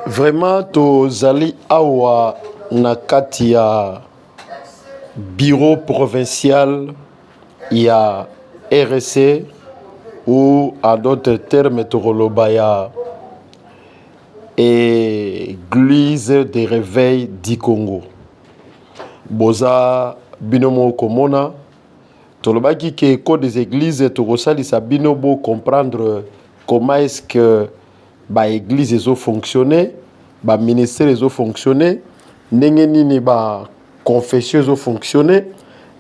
Vraiment, tozali awa na kati ya bureau provincial ya RC, ou en d'autres termes tokoloba ya Église de réveil du Congo. Boza bino moko komona, tolobaki ke Écho des églises tokosalisa bino bo comprendre comment est-ce que baéglise ezofonctionne, baministère ezofonctionne ndenge nini, baconfession ezofonctionne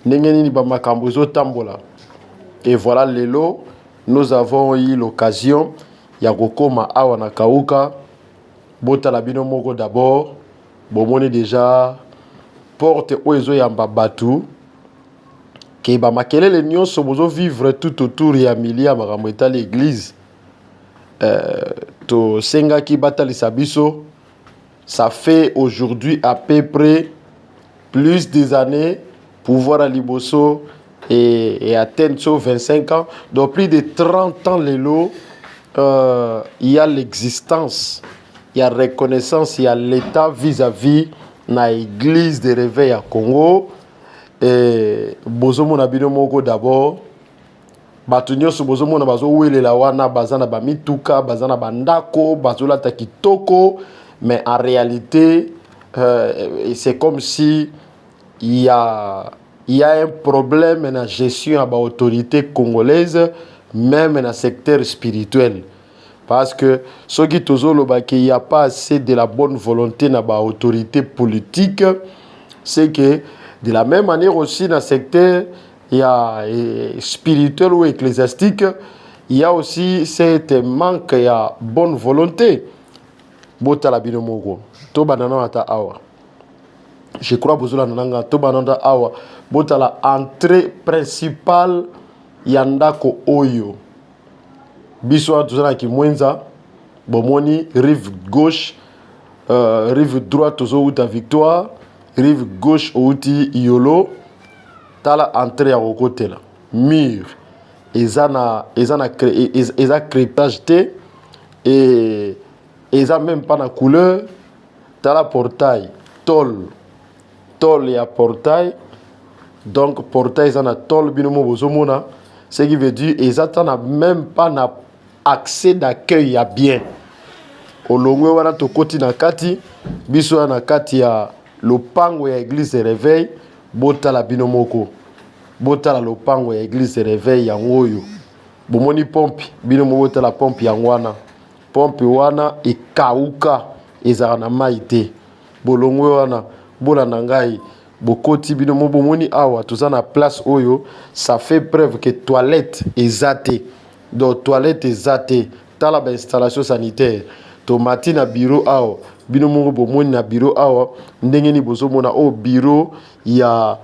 ndenge nini, bamakambo ezotambola. Et voilà, lelo nous avons eu l'occasion ya kokóma awa na Kauka. Botala bino moko d'abord, bomoni déjà porte oyo ezoyamba bato, ke bamakelele nyonso bozovivre tout autour ya milia ya makambo etali église. Tosengaki batalisa biso. Ça fait aujourd'hui à peu près plus des années, pouvoir ya liboso et atteindre so 25 ans, donc plus de 30 ans lelo, il y a l'existence, il y a reconnaissance, il y a l'État vis-à-vis na Église de réveil ya Congo. Et bozomona bino moko d'abord, bato nyonso bozomona bazowelela wana, baza na bamituka, baza na bandako, bazolata kitoko, mais en réalité, c'est comme si il y a un problème na gestion ya baautorité congolaise, même na secteur spirituel, parce que soki tozoloba ke il y a pas assez de la bonne volonté na baautorité politique, c'est que de la même manière aussi na secteur ya spirituel ou ecclésiastique, il y a aussi cette manque ya bonne volonté. Botala bino moko, tobanda nano ata awa. Je crois bozolanda nanga. Tobanda nano awa, botala entrée principale ya ndako oyo. Biso wana toza na Kimwenza, bomoni rive gauche, rive droite tozowuta Victoire, rive gauche outi Yolo. Tala entrée ya kokotela, mur eza na eza crépage te et eza même pas na couleur. Tala portail, tôle, tôle ya portail. Donc portail eza na tôle, bino mo bozomona, ce qui veut dire eza ta na même pas na accès d'accueil ya bien. Olongwe wana, tokoti na kati. Biso wana na kati ya lopango ya Église de réveil. Botala bino moko, botala lopango ya Église de réveil yango oyo. Bomoni pompe, bino mo botala pompe yango wana. Pompe wana ekauka, ezalaka na mai te. Bolongwe wana, bolanda ngai, bokoti, bino mo bomoni awa toza na place oyo, ça fait preuve que toilette eza te. Donc toilette eza te. Tala bainstallation sanitaire. Tomati na bureau awa, bino moko bomoni na bureau awa ndenge nini. Bozomona oyo bureau ya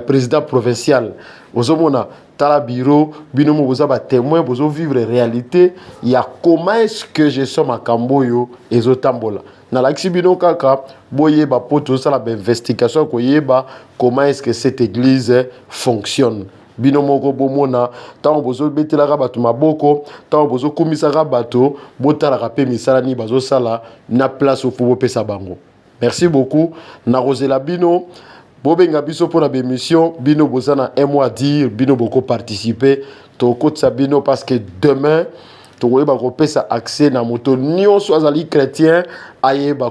président provincial. Ozomona, tala bureau, bino mo boza batémoin, bozovivre réalité ya comment est-ce que gestion makambo oyo ezotambola. Nalakisi bino kaka boyeba, mpo tozosala bainvestigation ya koyeba comment est-ce que cette église fonctionne. Bino moko bomona, ntango bozobetelaka bato maboko, ntango bozokumisaka bato, botalaka mpe misala nini bazosala na place opo bopesa bango. Merci beaucoup. Nakozela bino bobenga biso mpona baémission. Bino boza na un mot à dire, bino bokoparticipe, tokotisa bino, parce que demain tokoyeba kopesa accès na moto nyonso azali chrétien ayeba.